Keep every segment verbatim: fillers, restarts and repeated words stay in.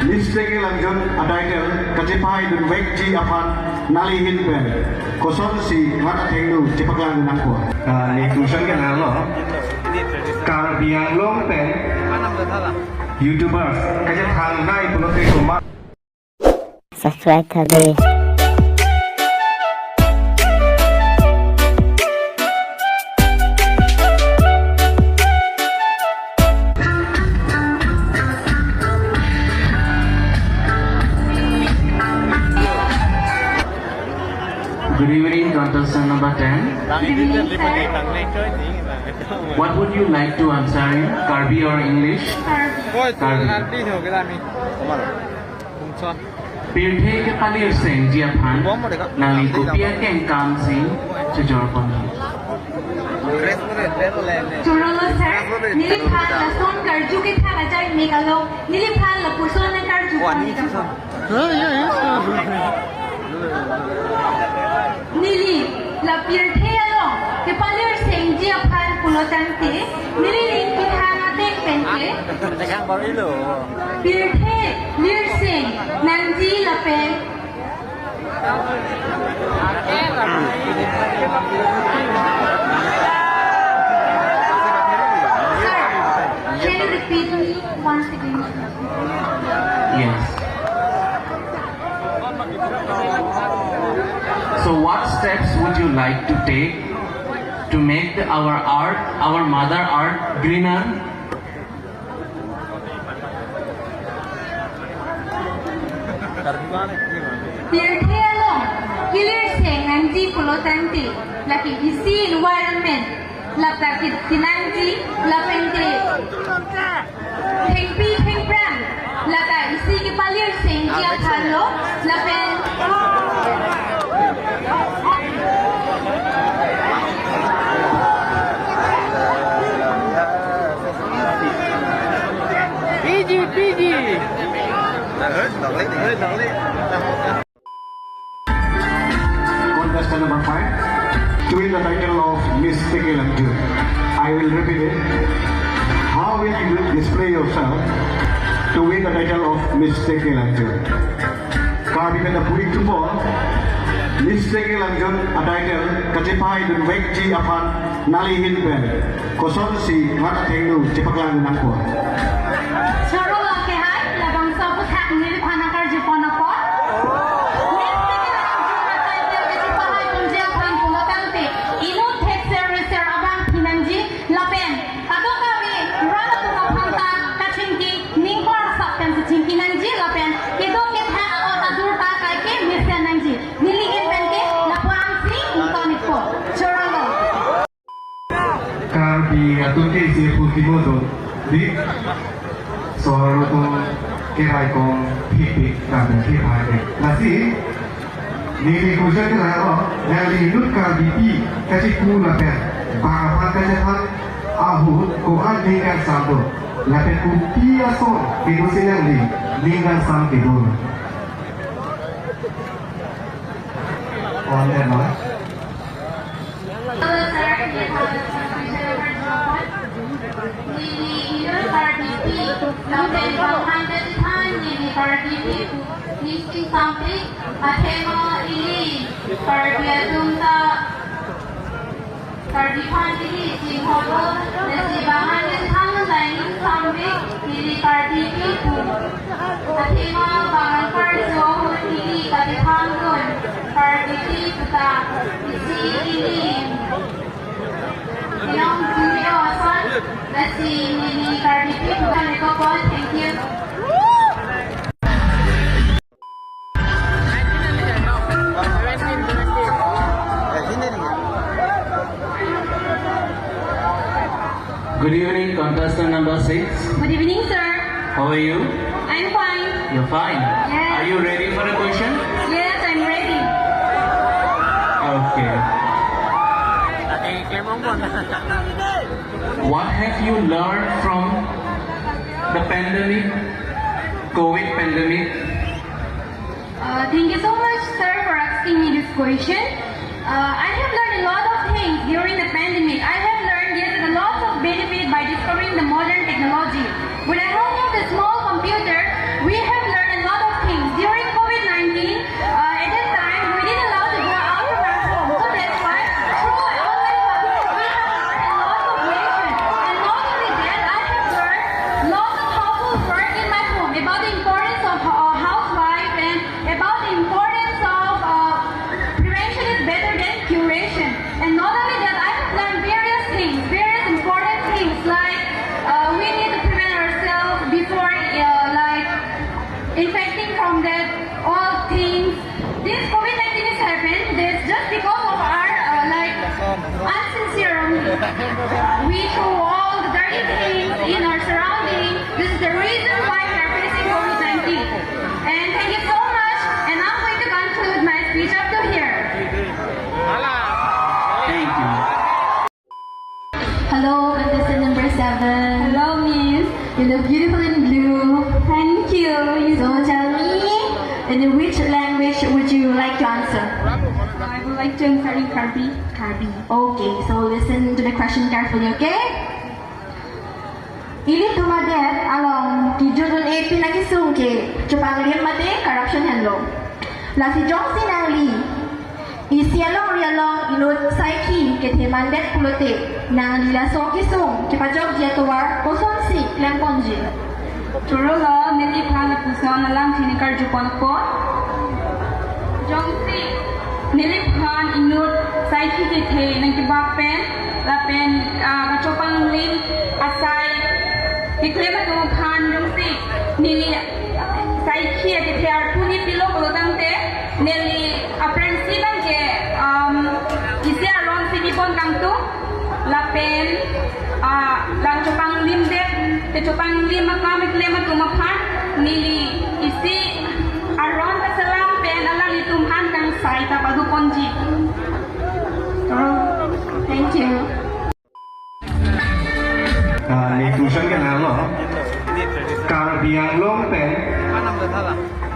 Miss Teke Lamjun a-title kachepahaidunvekji aphan nangli ahin pen kosonsi nat athengno chepaklang nangpo? Ah, ne question ke lalo. Karbi Anglong pen YouTubers kachethangnei pulote komat? Subscribe tha dei. Good evening, contestant number ten. Good evening, sir. What would you like to answer in Karbi or English? Karbi. Karbi. Pirthe kepalirsengji aphan nangli kopi akengkam si chojor ponpo? Chorolo sir, neliphan lason karju kethak ajai mek along, neliphan lapuson nangkarju pon-ikpo. Neli la pirthe along kepalirsengji aphan pulo tangte, neli ning kethang ateng pen ke pirthe lirseng nangji lapen Sir, can you repeat me once again? Yes. So what steps would you like to take to make the, our art, our mother art greener? Pirthe along kelirseng nangji pulo tangte, lake isi environment, lata ki-, kenangji, lapente thengpi thengphrang, lata isi kepalirsengji aphanlo, lapen P G, P G. Contestant number five, to win the title of Miss Teke Lamjun. I will repeat it. How will you display yourself to win the title of Miss Teke Lamjun? Karbi pen apuri tupo, Miss Teke Lamjun a-title kachepahaidunvekji aphan nangli ahin pen kosonsi nat athengno chepaklang nangpo? Chorolo ke hai, labangso aphuthak neliphan nangkarju pon apot. Miss Teke Lamjun a-title kachepahaidunji aphan pulo tangte, inut thekser reser abang thinangji, lapen kadokave rat atum aphan ta kachingki, ning klarsap pen si chingki nangji, lapen keduk kethak a-ot adur ta kaike mesen nangji. Neli ahin pen ke lapu-an si ington-ikpo. Chorolo. Karbi atum ke isi aphuthak mo do. Di. Sohor atum keraikom phipik Karbi akhei phai ke. Lasi, neli question ke lalo, nangli inut Karbipi kachipu lapen bang aphan kachethan ahut ko-an ning kangsam do, lapen kopi ason kedo si nangli ning kangsam kedo? On air, no? Hello, sir. Neli inut Karbipi, lapen bang aphan kachethan neli Karbipi pu ning ingsampik, athema ili Karbi atum ta Karbi aphan ili chingho do, lasi bang aphan kachethan nangji ingsampik, ili Karbipi pu. Athema bang aphan karju ahut ili kachethan dun, Karbipi pu ta isi ili inong junior ason, lasi neli Karbipi pu ta niko pon, thank you. Good evening, contestant number six. Good evening, sir. How are you? I'm fine. You're fine? Yes. Are you ready for the question? Yes, I'm ready. Okay. What have you learned from the pandemic, COVID pandemic? Uh, thank you so much, sir, for asking me this question. Uh, I have learned a lot of things during the pandemic. I have learned yet a lot of benefit by discovering the modern technology. With the help of the small computer, we have learned We throw all the dirty things in our surrounding. This is the reason why we are facing COVID nineteen. And thank you so much. And I'm going to conclude my speech up to here. Thank you. Hello, contestant number seven. Hello, Miss. You look beautiful in blue. Thank you. You So tell me, in which language would you like to answer? I would like to answer in Karbi. Karbi. Okay, so listen to the question carefully, okay? Ilitum adet along kejut un-e pin akesung ke chepanglim mate corruption henlo. Lasi jongsi nangli isi alongri along inut saikhi kethe mandet pulote, nangli laso kesung kepajokji atovar kosonsi klemponji? Chorolo, neliphan lapuson alam chini karju ponpo. Jongsi neliphan inut saikhi kethe nangkebak pen lapen, ah, kachepanglim asai keklem atum aphan jongsi neli saikhi kethe arpu ne pilo pulo tangte, neli aphrangsi abang ke, um, isi aron si bipon kangtung lapen, ah, lang chepanglimdet, kachepanglim akam keklem atum aphan neli isi aron kaselam pen alanglitum aphan kangsai ta paduponji. Thank you. Ah, ne question ke nanglo, Karbi Anglong pen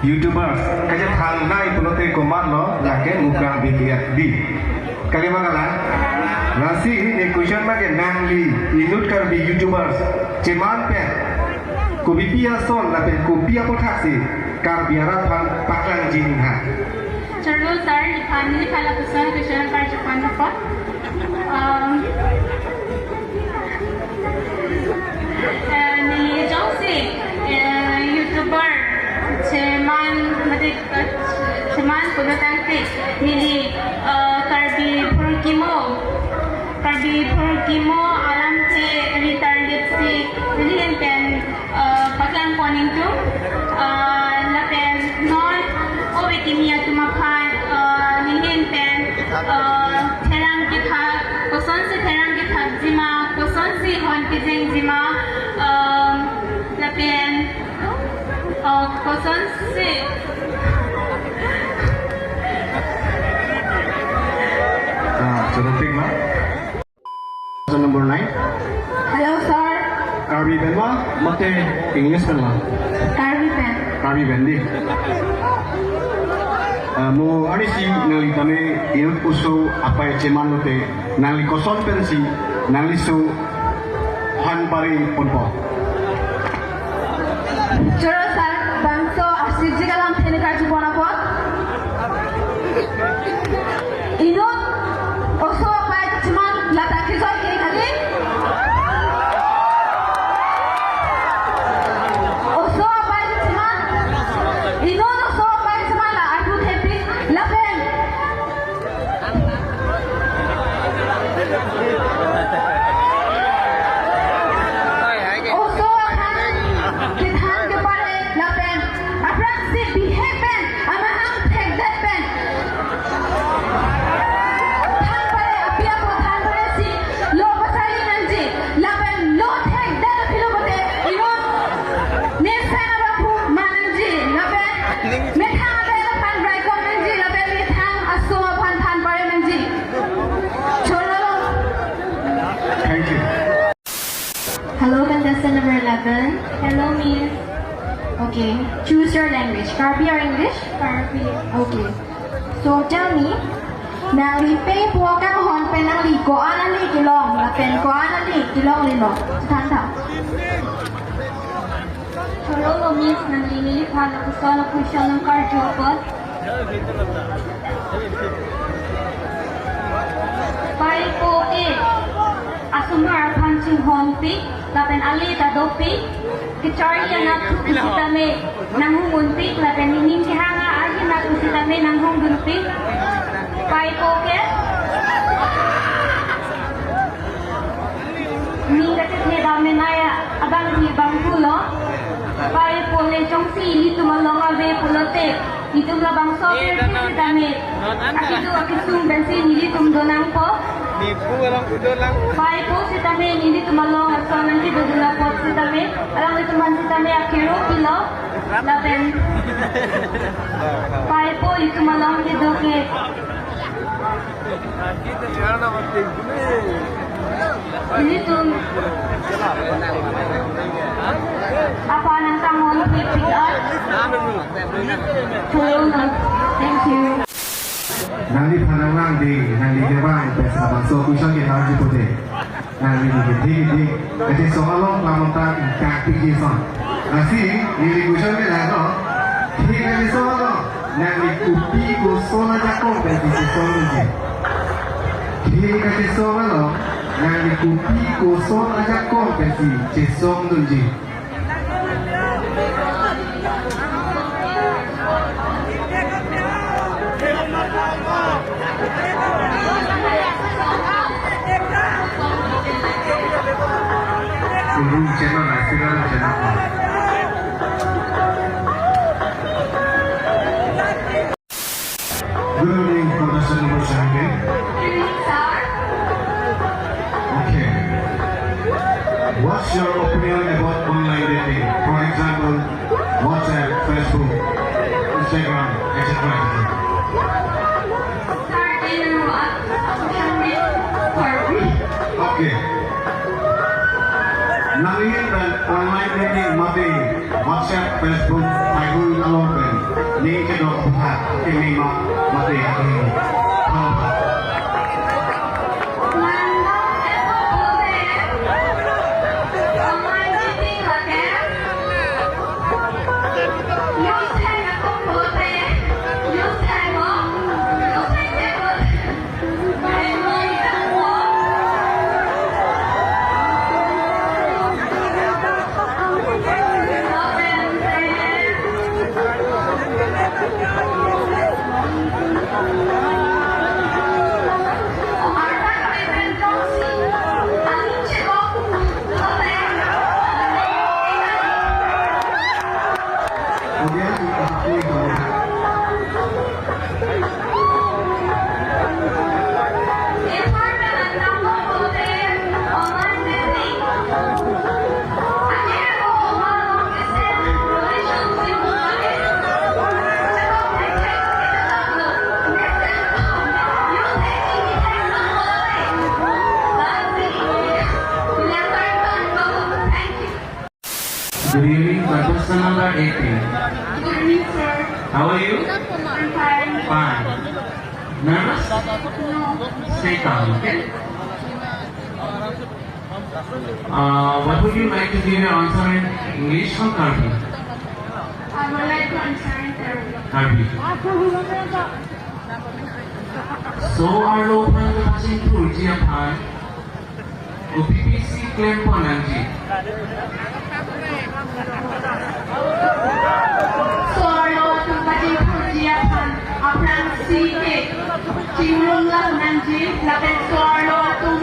YouTubers kachethangnei pulote komatlo, lake Mukrang B K F B. Kali ma kalang? Lasi ne question ma ke nangli inut Karbi YouTubers cheman pen kopi pi ason lapen kopi apothaksi Karbi arat aphan paklangji ninghang? Chorolo sir, nephan, nephan lapuson question karju ponpo. Um, eh, neli jongsi, eh, YouTuber cheman mate, eh, cheman pulo tangte, neli, eh, Karbi Phurkimo, Karbi Phurkimo alam che ritar lipsi neli pen, eh, paklang pon ingtung, eh, lapen non ove kimi atum aphan, eh, neli pen, eh, therang kethak, kosonsi therang kethakji ma, kosonsi hon kejengji ma, eh, lapen, eh, kosonsi Ah, choro pik ma? Question number nine. Hello, sir. Karbi pen ma, mate English pen ma? Karbi pen. Karbi pen di. Ah, mo arnisi nangli tame inut oso apai cheman lote, nangli koson pensi nangli oso aphan pari ponpo? Chorolo sir, bangso asijik alam thene karju pon apot. Inut oso apai cheman lata kejoi ke kali. Oso apai cheman. Inut oso apai cheman la arpu thepik lapen oso aphan kethan kepare lapen aphrangsi bihek pen amahang thekdet pen than pare, api apo than pare si lo pasari nangji lapen lo thekdet aphi lo pote inut nesen abangphu man nangji lapen methang abel aphan raikon nangji lapen methang aso aphan than pare nangji. Chorolo. Thank you. Hello, contestant number eleven. Hello, Miss. Okay, choose your language. Karbi or English? Karbi. Okay. So tell me, nangli pei po kanghon pen nangli ko-an ali kelong, lapen ko-an ali kelonglelo? Than tha. Chorolo Miss, nangli neliphan lapuson question nangkarju apot. Pei po ke asomar aphan chinghonpik lapen ale ta dopik, kecharli anak thu pusitame nanghumdunpik lapen nening kehang a-ahin anak pusitame nanghumdunpik. Pei po ke ning kachethe dam menei abangphu abangphu lo. Pei po le jongsi ilitum along ave pulote, itum labangso apirthe sitame akitu akisung pensi nelitum donangpo. Ipu alang kudo lang. Paipo sitame nelitum along ason nangkedodun apot sitame, alanglitum aphan sitame akero pilo lapen paipo itum along kedo ke nelitum apa nangtang on pick up. Hello, no. Thank you. Nangli phanang lang di, nangli kevang pesa bangso question ke nangji pute. Nangli di di di. Kachesong along lamang ta kak piji son. Lasi, neli question ke nanglo. Di kachesong along. Nangli kopi koson ajakong pensi chesongdunji. Di kachesong along. Nangli kopi koson ajakong pensi chesongdunji. Room channel, I feel room channel. Good evening, contestant number seventeen. Good evening, sir. Okay. What's your opinion about online dating? For example, WhatsApp, Facebook, Instagram, et cetera, et cetera. Sir, can you ask something for me? Okay. Nangli pen online dating mate WhatsApp, Facebook, Bible along pen ning kedok aphan kemima mate ahi. Thank you. Good evening, contestant number eighteen. Good evening, sir. How are you? I'm fine. Fine. Nervous? No. Stay calm, okay? Uh, what would you like to give your answer in English or Karbi? I would like to answer in Karbi. Karbi. So-arlo aphan kachingthurji aphan kopi pisi klempon nangji? So-arlo atum kachingthurji aphan aphrangsi ke chingrum lang nangji, lapen so-arlo atum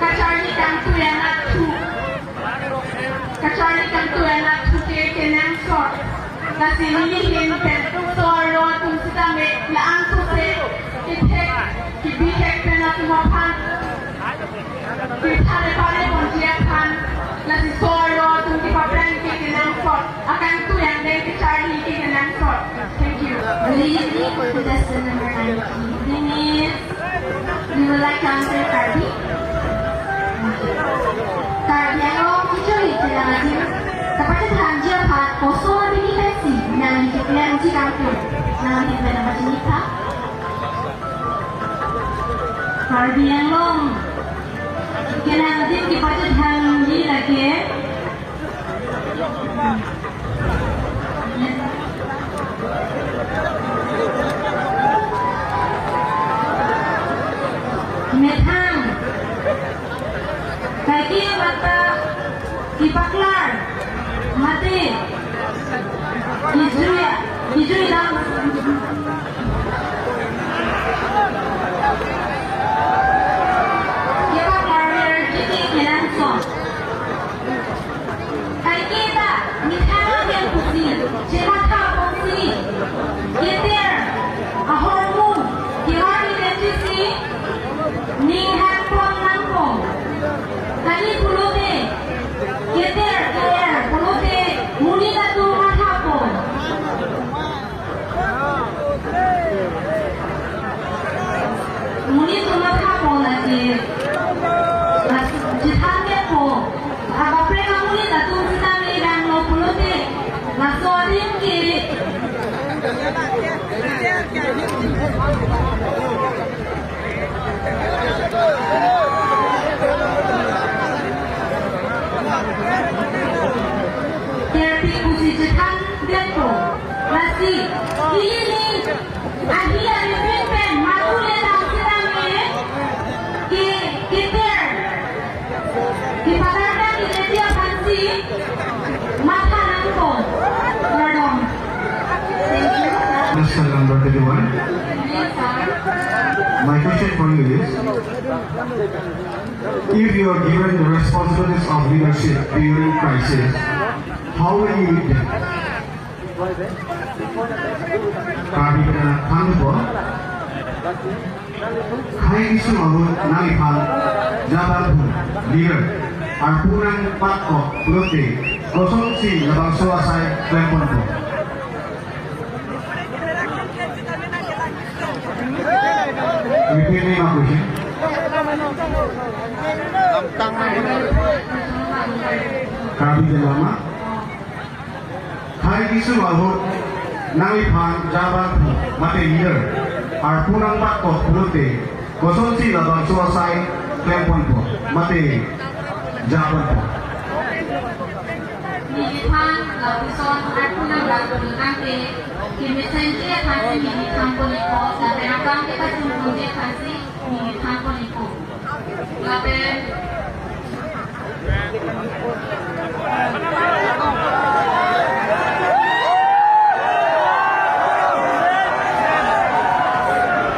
kacharli kangtui anatthu, kacharli kangtui anatthu ke kenangsot. Lasi neli ahin pen so-arlo atum sitame la-an tuse kethek kebithek pen atum aphan kethare pare ponji aphan, lasi so-arlo atum kepaphrang ke kenangsot, akangtui angdeng kacharli ke kenangsot. Thank you. Good evening, contestant number nineteen. Denise, you would like to answer Karbi? Karbi Anglong kejui kelang adim kapachethangji aphan koson apini pensi nangli keklem chikangtung? Nangli pen nangpachini tha. Karbi Anglong kelang adim kepachethangji lake methang. Kaike mata kepaklar mate kejui, kejui dam. Kepaklar merji ke kenangsot. Kaike ta methang ahem pusi chematha ponsi keter ahormu kevar ni pensi Tingki. Kerti pusi chethan detpo. Lasi, ili ni, ahi aripin pen, matu le dam sitame, ke, keter. Kipakarta kileji aphansi matha nangpo. Kardom. Thank you. Question number thirty-one. Yes, sir. My question for you is, if you are given the responsibilities of leadership during crisis, how will you lead them? Karbi pen thanpo. Khei kesung ahut nangliphan jaban phu, leader arpu nangpatkok pulote kosonsi labangso asai klemponpo? Repeat me my question. Karbi pen lama. Khei kesung ahut nangliphan jaban phu mate leader arpu nangpatkok pulote kosonsi labangso asai klemponpo mate japonpo? Neliphan lapuson arpu nangpatkok tangte, kemesenji aphansi neli thanpon-ikpo, lapen akam kepachunponji aphansi neli thanpon-ikpo. Lapen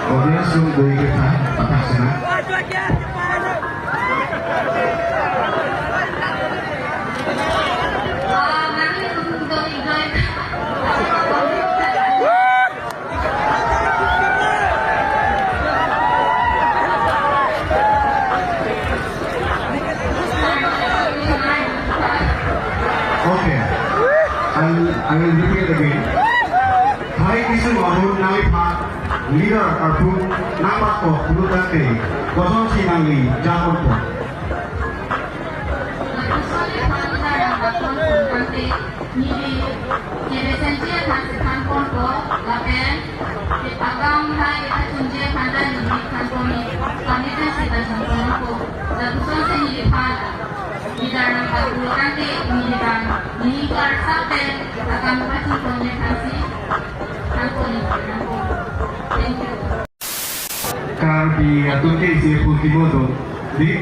Audience room dui kethak, pathak sena. Okay. I'll, I will repeat again. Khei kesung ahut nangliphan leader arpu nangpatkok pulo tangte kosonsi nangli japonpo? Lapuson ephan leader nangpatkok pulo tangte, neli kemesenji aphansi thanponpo, lapen akam hai kepachunji aphan ta neli thanpon-ik, pame pensi ta thanponpo. Lapusonsi neliphan leader nangpatkok pulo tangte, neli ta neli klar sap pen akam kepachunponji aphansi thanpon-ik, thanpon-ik. Thank you. Karbi atum ke isi pultimo do, di?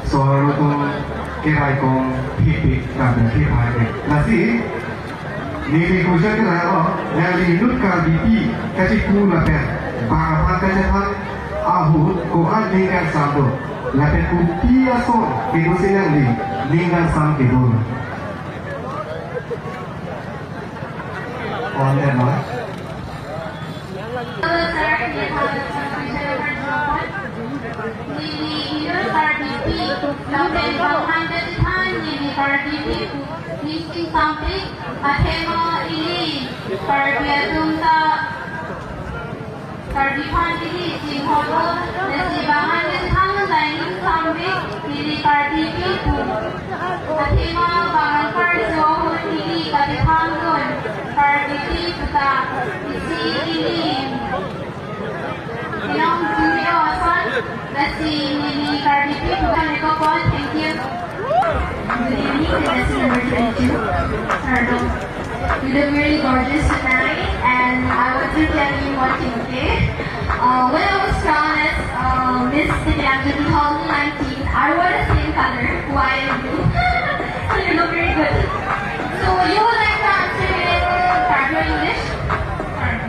Sohor atum ke rai kong thipik, Karbi thip hai de. Lasi, neli question ke rai o, neli inut Karbipi kachipu lapen bang aphan kachethan ahut ko-an ningkan sam do, lapen kopi ason kedo si nangli ningkan sam kedo? On the mark. Hello, sir. Neli inut Karbipi, lapen bang aphan kachethan neli Karbipi pu, ningsing sampik, athema ili Karbi atum ta Karbi aphan ili chingho do, lasi bang aphan kachethan nangli ningsing sampik, ili Karbipi pu. Athema bang aphan karju ahut ili kachethan dun, Karbipi pu ta isi ili inong junior ason, lasi neli Karbipi pu kan eko pon. Thank you. Good evening, contestant number twenty-two. Pardon. You look really gorgeous tonight, and I want to tell you one thing, okay? Uh, when I was crowned as, uh, Miss Tipilanju two thousand nineteen, I wore the same color, white and blue. So you look very good. So you would like to answer in Karbi or English? Karbi.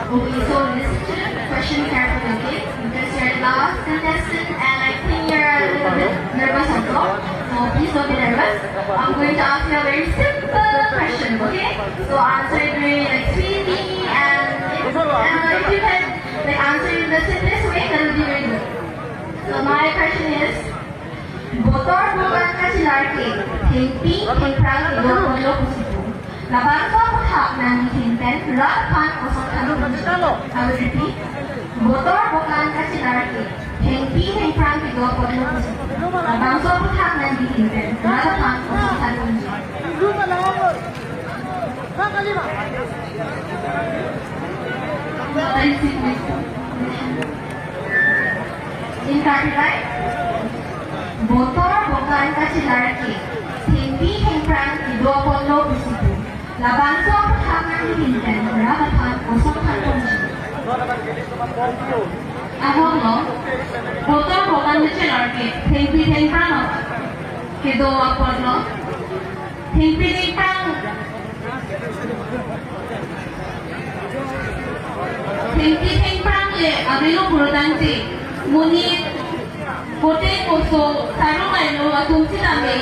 Okay, so listen to the question carefully, okay? Because you're the last contestant and I think you're a little bit nervous also. So please don't be nervous. I'm going to ask you a very simple question, okay? So answer it very, like, sweetly, and if, uh, if you can, like, answer in the simplest way, that will be very good. So my question is, Botor bokan kachelar ke, thengpi thengphrang kedo apotlo pusi pu. Labangso aputhak nangli than pen rat aphan koson thanponji? I will repeat. Botor bokan kachelar ke, thengpi thengphrang kedo apotlo pusi pu. Labangso aputhak nangli than pen rat aphan koson thanponji? Ingkatirai, botor bokan kachelar ke, thengpi thengphrang kedo apotlo pusi pu. Labangso aphan nangli pen rat aphan kosonphan ponji? Ahoklo, botor bokan kachelar ke, thengpi thengphrang kedo apotlo. Thengpi thengphrang, thengpi thengphrang le avelo pulotangte, monit, kote koso, saro kailo atum sitame